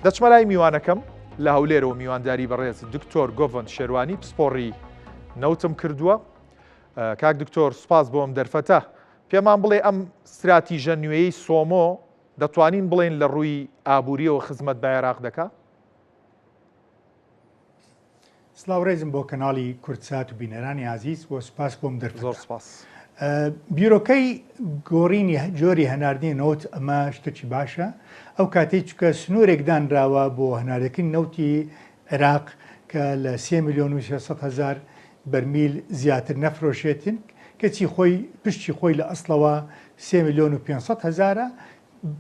دەچمە لای میوانەکەم لە هەولێرەوە میوانداری بەڕێز دکتۆر گۆڤەند شێروانی پسپۆڕی نەوتم کردووە. کاک دکتۆر سوپاس بۆ ئەم دەرفەتە. پێمان بڵێ ئەم ستراتیژە نوێیەی سۆمۆ دەتوانین بڵێین لە ڕووی ئابووریەوە خزمەت بە عێراق دەکا؟ سڵاو ڕێزم بۆ کەناڵی کوردسات و بینەرانی ئازیز و سوپاس بۆم دەرفەتە. زۆر سوپاس. بیرۆکەی گۆڕینی جۆری هەناردنی نەوت ئەمە شتێکی باشە ئەو کاتەی چکە سنوورێک دانراوە بۆ هەناردەکردنی نەوتی عێراق کە لە سێ ملیۆن و 300 هەزار بەرمیل زیاتر نەفرۆشێتن کەچی خۆی پشتی خۆی لە ئەسڵەوە سێ ملیۆن و 500 هەزارە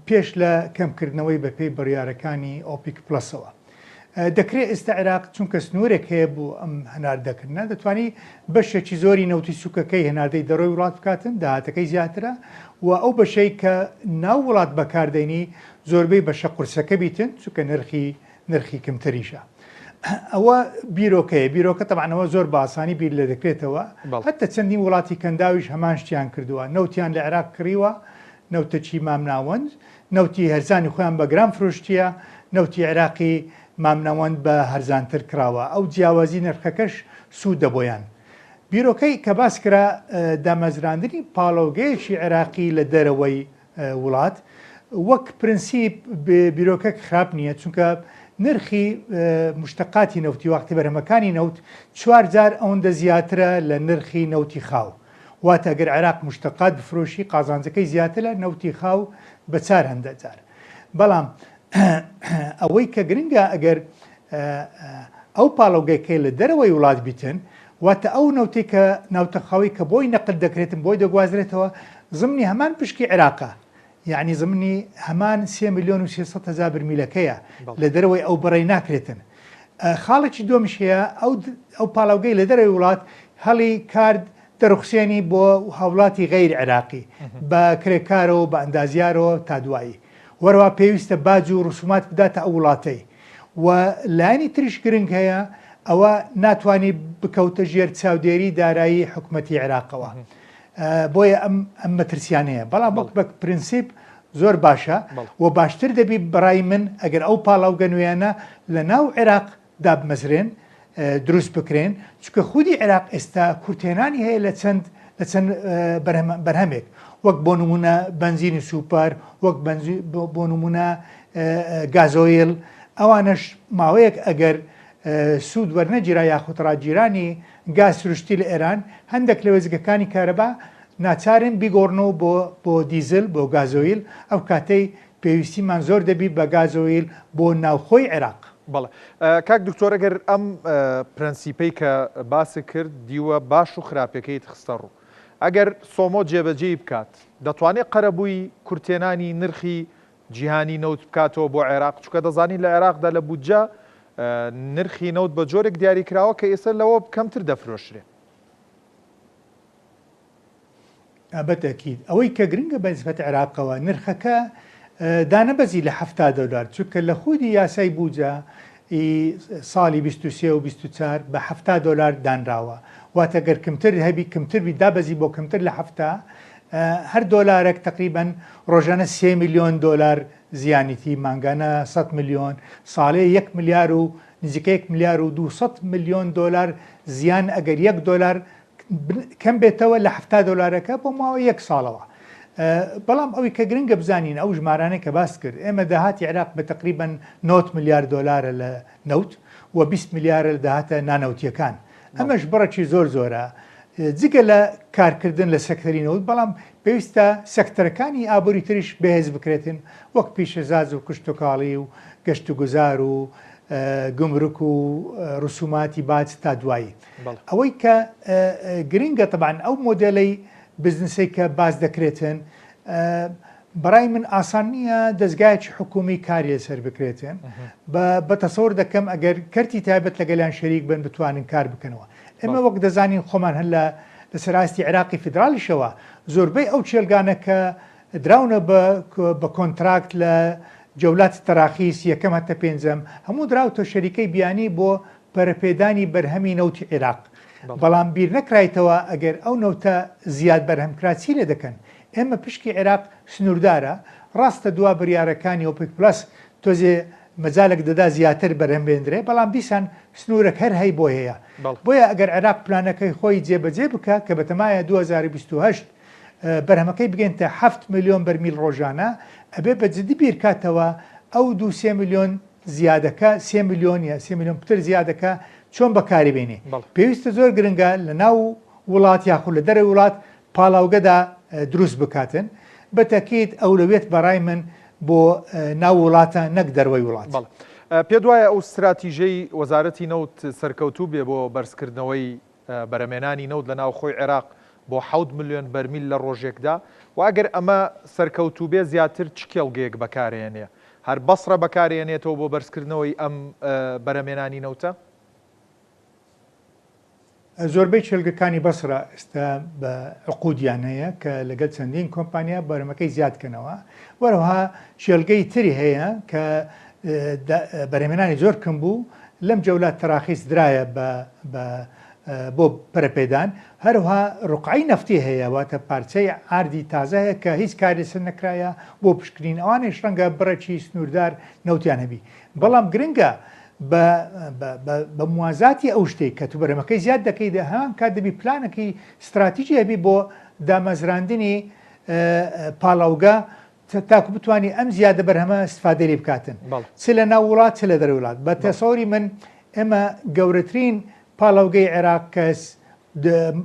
پێش لە کەمکردنەوەی بەپێی بڕیارەکانی ئۆپیک پڵەسەوە. دەکرێت ئێستا عێراق چونکە سنوورێک هەیە بۆ ئەم هەناردەکردنە دەتوانی بەشێکی زۆری نەوتی سووکەکەی هەناردەی دەرەوەی وڵات بکاتن داهاتەکەی زیاترە و ئەو بەشەی کە ناو وڵات بەکاردێنی زۆربەی بەشە قورسەکە بیتن چونکە نرخی نرخی کمتریشە. ئەوە بیرۆکەیە بیرۆکە تەبعەن ئەوە زۆر بە ئاسانی بیر لێ دەکرێتەوە هەتا چەندین وڵاتی کەنداویش هەمان شتیان کردووە نەوتیان لە عێراق کڕیوە نەوتەکی مامناوەند، نەوتی هەرزانی خۆیان بە گران فرۆشتیە، نەوتی عێراقی مامناوەند بە هەرزانتر کڕاوە، ئەو جیاوازی نرخەکەش سوودە بۆیان. بیرۆکەی کە باس کرا دامەزراندنی پاڵاوگەیەکی عێراقی لە دەرەوەی وڵات، وەک پرنسیپ بیرۆکەک خراپ نییە، چونکە نرخی مشتەقاتی نەوتی واقتی بەرهەمەکانی نەوت چوار جار ئەوەندە زیاترە لە نرخی نەوتی خاو. واتە گەر عێراق موشتەقات بفرۆشی قازانجەکەی زیاترە نەوتی خاو بە چار هەندە جار. بەڵام ئەوەی کە گرنگە ئەگەر ئەو پاڵەوگەکەی لە دەرەوەی وڵات بیتن واتە ئەو نەوتەی کە ناوتەخاوی کە بۆی نەقل دەکرێتن بۆی دەگوازرێتەوە زمنی هەمان پشکی عێراقە یەعنی زمنی هەمان سێ ملیۆن و 300 هەزار برمیلەکەیە لە دەرەوەی ئەو بڕەی ناکرێتن. خاڵێکی دووەمیش هەیە ئەو ئەو پاڵاوگەی لە دەرەوەی وڵات هەڵی کارد دەڕوخسێنی بۆ هاوڵاتی غەیر عێراقی بە کرێکارەوە بە ئەندازیارەوە تا دوایی وەروا پێویستە باج و ڕسومات بداتە ئەو وڵاتەی و لایەنی تریش گرنگ هەیە ئەوە ناتوانی بکەوتە ژێر چاودێری دارایی حکومەتی عێراقەوە بۆیە ئەم ئەم مەترسیانەیە بەڵام وەک بە پرنسیپ زۆر باشە و باشتر دەبی بەڕای من ئەگەر ئەو پاڵاوگە نوێیانە لە ناو عێراق دابمەزرێن دروست بکرێن چونکە خودی عێراق ئێستا کورتهێنانی هەیە لە چەند لە چەند بەرهەمێک وەک بۆ نمونە بەنزینی سوپەر وەک بۆ نمونە گازۆیل ئەوانەش ماوەیەک ئەگەر سوود وەرنەگیرا یاخود ڕاگیرانی گاز سروشتی لە ئێران، هەندێک لە وێستگەکانی کارەبا ناچارن بیگۆڕنەوە بۆ بۆ دیزل، بۆ گازۆیل، ئەو کاتەی پێویستیمان زۆر دەبی بە گازۆیل بۆ ناوخۆی عێراق. بەڵێ کاک دکتۆر ئەگەر ئەم پرەنسیپەی کە باست کرد دیوە باش و خراپەکەیت خستە ڕوو ئەگەر سۆمۆ جێبەجێی بکات دەتوانێت قەرەبووی کورتهێنانی نرخی جیهانی نەوت بکاتەوە بۆ عێراق، چونکە دەزانین لە عێراقدا لە بودجە نرخی نەوت بە جۆرێک دیاریکراوە کە ئێستا لەوە کەمتر دەفرۆشرێ. بەتەکید ئەوەی کە گرنگە بە نسبەت عێراقەوە نرخەکە دانەبەزی لە 70 دۆلار چونکە لە خودی یاسای بوجە ی ساڵی 23 و 24 بە 70 دۆلار دانراوە واتە گەر کمتر هەبی کمتر بی دابەزی بۆ کەمتر لە 70 هەر دۆلارەک تەقریبەن ڕۆژانە سێ ملیۆن دۆلار زیانیتی، مانگانە سەد ملیۆن، ساڵێ یەک ملیار و نزیکە یەک ملیار و 200 ملیۆن دۆلار زیان ئەگەر یەک دۆلار کەم بێتەوە لە 70 دۆلارەکە بۆ ماوەی یەک ساڵەوە. بەڵام ئەوی کە گرنگە بزانین ئەو ژمارانەی کە باست کرد ئێمە داهاتی عێراق بە تەقریبەن 90 ملیار دۆلارە لە نەوت و 20 ملیارە لە داهاتە نانەوتیەکان ئەمەش بڕێکی زۆر زۆرە جگە لە کارکردن لە سەکتەری نەوت، بەڵام پێویستە سەکتەرەکانی ئابووری تریش بەهێز بکرێتن وەک پیشەساز و کشتوکاڵی و گەشتوگوزار و گومرک و ڕسوماتی باج تا دوایی. ئەوەی کە گرنگە تەبعەن ئەو مۆدێلەی بزنسەی کە باس دەکرێتن بەڕای من ئاسان نییە دەزگایەکی حکومی کاری لەسەر بکرێتن بە تەسەور دەکەم ئەگەر کەرتی تایبەت لەگەلیان شەریک بن بتوانن کار بکەنەوە ئێمە وەک دەزانین خۆمان هەر لە لەسەر ئاستی عێراقی فیدراڵیشەوە زۆربەی ئەو کێڵگانە کە دراونە بە کۆنتراکت لە جەولات تەراخیس یەکەم هەتا پێنجەم هەموو دراوتە شەریکەی بیانی بۆ پەرەپێدانی بەرهەمی نەوتی عێراق بەڵام بیر نەکرایتەوە ئەگەر ئەو نەوتە زیاد بەرهەم کرا چی لێ دەکەن ئێمە پشکی عێراق سنووردارە ڕاستە دوا بریارەکانی ئۆپک پلەس تۆزێ. مەجالێک دەدا زیاتر بەرهەم بێندرێ، بەڵام دیسان سنوورێک هەر هەی بۆی هەیە. بۆیە ئەگەر عێراق پلانەکەی خۆی جێبەجێ بکا کە بەتەمایە 2028 بەرهەمەکەی بگەینتە حەفت ملیۆن بەرمیل ڕۆژانە، ئەبێ بە جدی بیرکاتەوە ئەو دوو سێ ملیۆن زیادەکە، سێ ملیۆن یا سێ ملیۆن پتر زیادەکە چۆن بەکاری بێنێ. پێویستە زۆر گرنگە لە ناو وڵات یاخود لە دەرەوەی وڵات پاڵاوگەدا دروست بکاتن. بە تەکید ئەولەویەت بە ڕای من بۆ ناو وڵاتە نەک دەروەی وڵات. بەڵێ. پێت وایە ئەو ستراتیژەی وەزارەتی نەوت سەرکەوتوو بێ بۆ بەرزکردنەوەی بەرهەمێنانی نەوت لە ناوخۆی عێراق بۆ حەوت ملیۆن بەرمیل لە ڕۆژێکدا و ئەگەر ئەمە سەرکەوتوو بێ زیاتر چ کێڵگەیەک بەکارێنێ؟ هەر بەسڕە بەکارێنێتەوە بۆ بەرزکردنەوەی ئەم بەرهەمێنانی نەوتە؟ زۆربەی کێڵگەکانی بەسڕە ئێستا بە عقودیان هەیە کە لەگەل چەندین کۆمپانیا بەرهەمەکەی زیاد کەنەوە وەرەوها کێڵگەی تری هەیە کە بەرهەمێنانی زۆر کەم بوو لەم جەولە تەراخیس درایە بە بۆ پەرەپێدان هەروها ڕقعی نەفتی هەیە واتە پارچەی ئاردی تازە هەیە کە هیچ کاری لەسەر نەکرایە بۆ پشکنین ئەوانیش ڕەنگە بڕێکی سنووردار نەوتیان هەبی بەڵام گرنگە بە بە موازاتی ئەو شتەی کە تو بەرهەمەکەی زیاد دەکەی دە هەمان کات دەبی پلانەکی ستراتیژی هەبی بۆ دامەزراندنی پاڵاوگە تاکو بتوانی ئەم زیادە بەرهەمە استفادە لێ بکاتن چ لە ناو وڵات چ لە دەرەوەی وڵات بە تەسەوری من ئێمە گەورەترین پاڵاوگەی عێراق کەس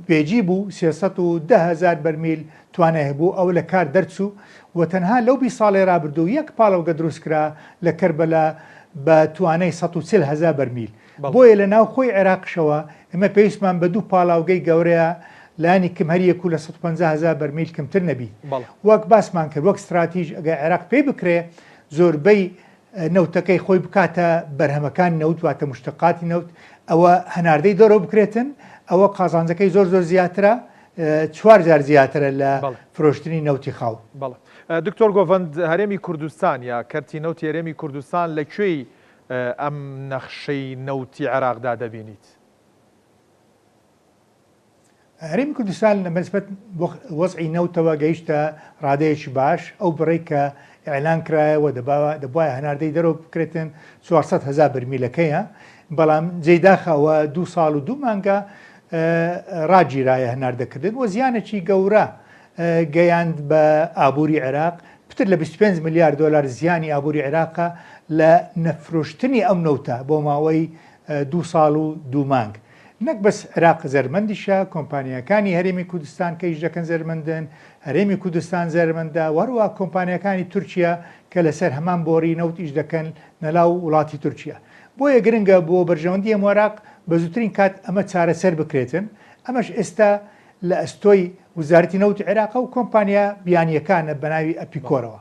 بێجی بوو 310 هەزار بەرمیل توانای هەبوو ئەوە لە کار دەرچوو و تەنها لەو 20 ساڵەی رابردوو یەک پاڵاوگە دروست کرا لە کەربەلا بە توانای 140 هەزار بەرمیل بۆیە لە ناوخۆی عێراقشەوە ئێمە پێویستمان بە دوو پاڵاوگەی گەورەیە لانی کم هەر یەک و لە 150 هەزار بەرمیل کەمتر نەبی. وەک باسمان کرد وەک ستراتیژ ئەگەر عێراق پێی بکرێ زۆربەی نەوتەکەی خۆی بکاتە بەرهەمەکانی نەوت واتە مشتقاتی نەوت ئەوە هەناردەی دەرەوە بکرێتن ئەوە قازانجەکەی زۆر زۆر زیاترە چوار جار زیاترە لە فرۆشتنی نەوتی خاو. بەڵێ دکتۆر گۆڤەند هەرێمی کوردستان یا کەرتی نەوتی هەرێمی کوردستان لە کوێی ئەم نەخشەی نەوتی عێراقدا دەبینیت؟ هەرێمی کوردستان لە بەنسبەت وەزعی نەوتەوە گەیشتە ڕادەیەکی باش، ئەو بڕەی کە ئیعلان کرایە و دەبوایە هەناردەی دەرەوە بکرێتن 400 هەزار بەرمیلەکەیە، بەڵام جێی داخە ئەوە دوو ساڵ و دوو مانگە ڕاگیرایە هەناردەکردن و زیانێکی گەورە گەیاند بە ئابووری عێراق، پتر لە 25 ملیار دۆلار زیانی ئابووری عێراقە لە نەفرۆشتنی ئەم نەوتە بۆ ماوەی دوو ساڵ و دوو مانگ. نەک بەس عێراق زەرمەندیشە، کۆمپانیاکانی هەرێمی کوردستان کە ئیش دەکەن زەرمەندن، هەرێمی کوردستان زەرمەندە و هەروەها کۆمپانیاکانی تورکیا کە لەسەر هەمان بۆڕی نەوت ئیش دەکەن لەناو وڵاتی تورکیا. بۆیە گرنگە بۆ بەرژەوەندی هەموو عێراق بە زووترین کات ئەمە چارەسەر بکرێتن، ئەمەش ئێستا لە ئەستۆی وزارەتی نەوتی عێراقە و کۆمپانیا بیانییەکانە بە ناوی ئەپیکۆرەوە.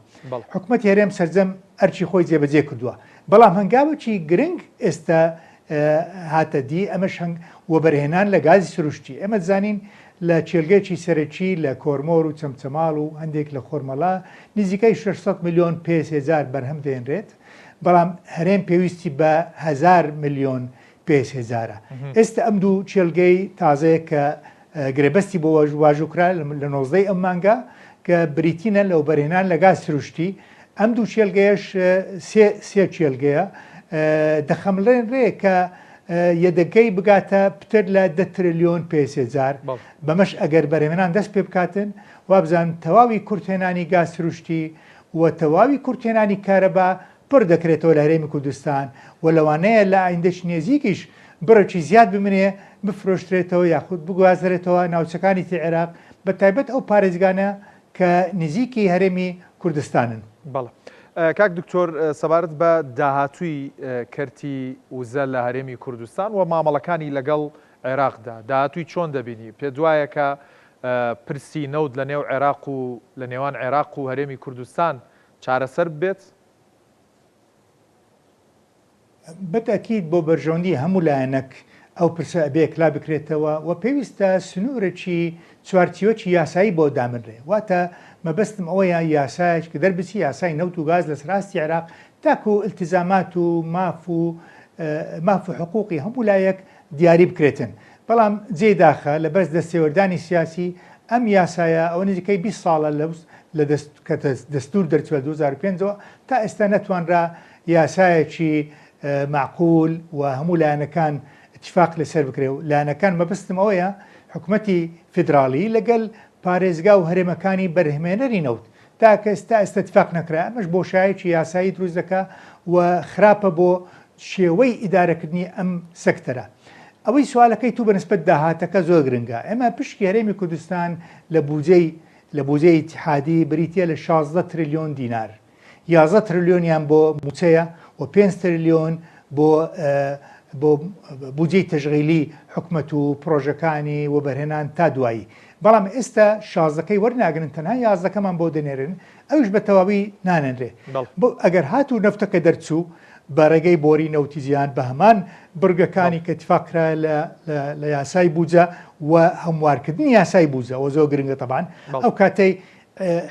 حکومەتی هەرێم سەرجەم ئەرکی خۆی جێبەجێ کردووە، بەڵام هەنگاوێکی گرنگ ئێستا هاتە دی، ئەمەش هەنگ وەبەرهێنان لە گازی سروشتی. ئێمە دەزانین لە کێلگەیەکی سەرەکی لە کۆرمۆر و چەمچەماڵ و هەندێک لە خۆرمەڵا نزیکەی 600 ملیۆن پێ سێجار بەرهەم دێنرێت، بەڵام هەرێم پێویستی بە هەزار ملیۆن پێ سێجارە. ئێستا ئەم دوو کێلگەی تازەیە کە گرێبەستی بۆ واژوو کرا لە 19 ئەم مانگە کە بریتینە لە وەبەرهێنان لە گاز سروشتی، ئەم دوو کێلگەیەش سێ سێ کێلگەیە دەخەمڵێنرێ کە یەدەگەی بگاتە پتر لە دە ترلیۆن پێ سێجار، بەمەش ئەگەر بەرهەمهێنان دەست پێ بکاتن وابزانم تەواوی کورتهێنانی گاز سروشتی و تەواوی کورتهێنانی کارەبا پڕ دەکرێتەوە لە هەرێمی کوردستان و لەوانەیە لە ئایندەکی نێزیکیش بڕێکی زیاد بمرێ بفرۆشترێتەوە یاخود بگوازرێتەوە ناوچەکانی تری عێراق بە تایبەت ئەو پارێزگانە کە نزیکی هەرێمی کوردستانن. بەڵێ کاک دکتۆر سەبارەت بە داهاتووی کەرتی وزە لە هەرێمی کوردستان و مامەڵەکانی لەگەڵ عێراقدا داهاتووی چۆن دەبینی؟ پێت وایە کە پرسی نەوت لە نێو عێراق و لە نێوان عێراق و هەرێمی کوردستان چارەسەر ببێت؟ بەتەئکید بۆ بەرژەوەندی هەموو لایەنەک ئەو پرسە ئەبێ یەکلا بکرێتەوە و پێویستە سنوورێکی چوارچیوەکی یاسایی بۆ دابنرێ واتە مەبەستم ئەوەیە یاسایەک کە دەربچی یاسای نەوت و گاز لەسەر ئاستی عێراق تاکو ئیلتیزامات و ماف و ماف و حقوقی هەموو لایەک دیاری بکرێتن بەڵام جێی داخە لەبەر دەستێوەردانی سیاسی ئەم یاسایە ئەوە نزیکەی 20 ساڵە لە لە دەست کە دەستور دەرچوە 2005 ەوە تا ئێستا نەتوانرا. یاسایەکی مەعقول و هەموو لایەنەکان اتفاق لەسەر بکرێ و لایەنەکان مەبەستم ئەوەیە حکومەتی فیدراڵی لەگەل پارێزگا و هەرێمەکانی بەرهمێنەری نەوت تا کە تا ئێستا اتفاق نەکرا ئەمەش بۆشایەکی یاسایی دروست دەکا و خراپە بۆ شێوەی ئیدارەکردنی ئەم سێکتەرە. ئەوەی سوالەکەی تو بەنسبەت داهاتەکە زۆر گرنگە ئێمە پشکی هەرێمی کوردستان لە بوجەی لە بوجەی ئیتیحادی بریتیە لە 16 ترلیۆن دینار 11 ترلیۆنیان بۆ موچەیە و 5 ترلیۆن بۆ بۆ بودجەی تەشغیلی حکومەت و پرۆژەکانی وەبەرهێنان تا دوایی بەڵام ئێستا شازدەکەی وەرناگرن تەنها یازدەکەمان بۆ دەنێرن ئەویش بە تەواوی نانەنرێ بۆ ئەگەر هاتوو نەفتەکە دەرچوو بە ڕێگەی بۆری نەوتی جیهان بە هەمان بڕگەکانی کە اتفاق کرا لە لە یاسای بودجە و هەموارکردنی یاسای بودجە ئەوە زۆر گرنگە تەبان ئەو کاتەی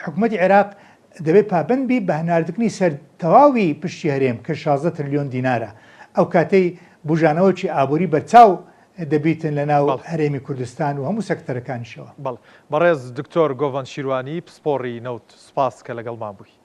حکوومەتی عێراق دەبێت پابند بی بە هەناردکردنی سەر تەواوی پشتی هەرێم کە 16 ترلیۆن دینارە ئەو کاتەی بوژانەوەکی ئابووری بەرچاو دەبیتن لە ناو هەرێمی کوردستان و هەموو سەکتەرەکانیشەوە. بەڵێ. بەڕێز دکتۆر گۆڤەند شیروانی پسپۆڕی نەوت سوپاس کە لەگەڵمان بووی.